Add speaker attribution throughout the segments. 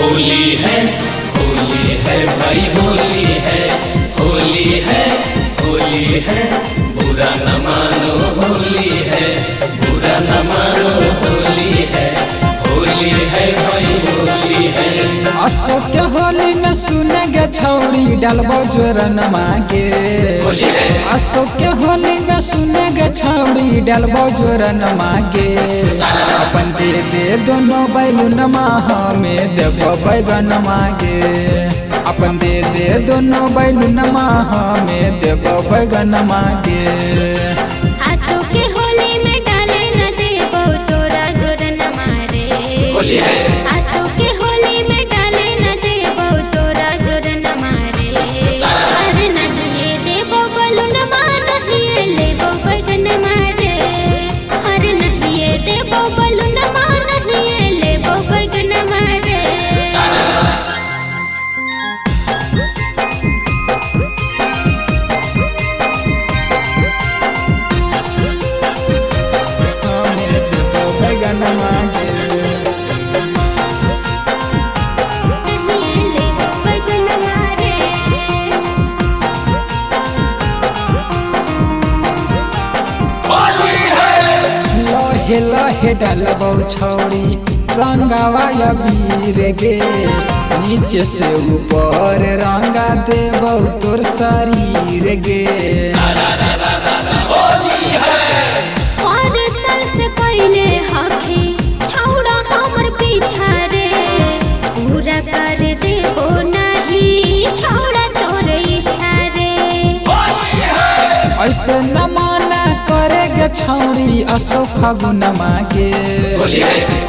Speaker 1: होली है, होली है भाई होली है, होली है, होली है, बुरा न मानो होली है, बुरा न मानो होली है, होली है भाई होली है।
Speaker 2: अशोक के होली में सुने गे छौड़ी डालबो जोरन मागे। अशोक के होली में सुने गे छौड़ी डालबो जोरन मागे। अपन दे दे दोनों बैलून हमें देबो बैगन मागे। अपन दे दे दोनों बैलून हमें देबो बैगन मागे।
Speaker 3: अशोक के होली में डाले न देबो तोरा जोरन मारे। अशोक के होली में डाले न देबो तोरा जोरन मारे। अरे नहीं देबो बलून नहीं लेबो बैगन मारे। अरे नहीं देबो बलून नहीं लेबो बैगन मारे।
Speaker 2: हमें देबो बैगन मागे।
Speaker 3: नहीं लेबो बैगन मारे।
Speaker 2: लहे लहे डालबो छौड़ी रंगावा अबीर गे। नीचे से ऊपर रंगा देबो तोर शरीर गे।
Speaker 3: और साल से पहले हखे छौड़ा हमर पीछा रे। पूरा कर देबो नहीं छौड़ा तोर इच्छा रे।
Speaker 2: ऐसे न माना करे गे छौड़ी असो फागुन मागे।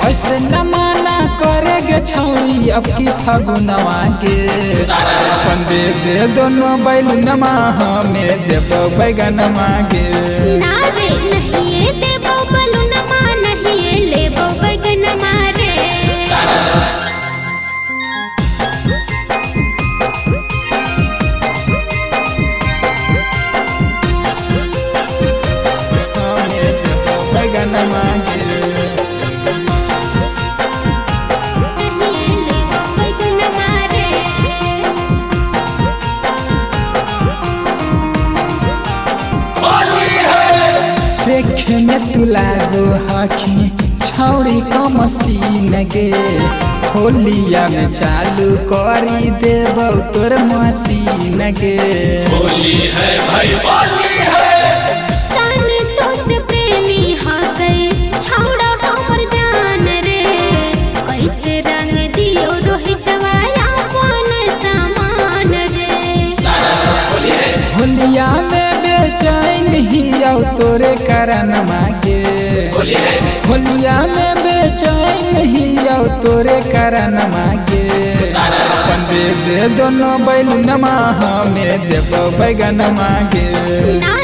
Speaker 2: ऐसे न माना करे गे छौड़ी अब की फागुन मागे। अपन दे दे दोनों बैलून हमें देबो बैगन मागे।
Speaker 3: ना रे नहीं देबो बलून नहीं लेबो बैगन मारे।
Speaker 2: हमें देबो बैगन मागे।
Speaker 3: नहीं लेबो बैगन मारे।
Speaker 2: देखे में तू लागो हखी छौड़ी कमसीन गे। होलिया में चालू करी देबो तोर मसीन गे।
Speaker 1: होली है भाई होली है।
Speaker 3: संतोष प्रेमी हकै छौड़ा हमर जान रे। कैसे रंग दियो रोहित वाला अपन सामान रे।
Speaker 2: होलिया में बेचैन हियौ तोरे कारण मागे। होलिया में बेचैन हियौ तोरे कारण मागे। अपन दे दे दोनों बैलून हमें देबो बैगन मागे।
Speaker 3: ना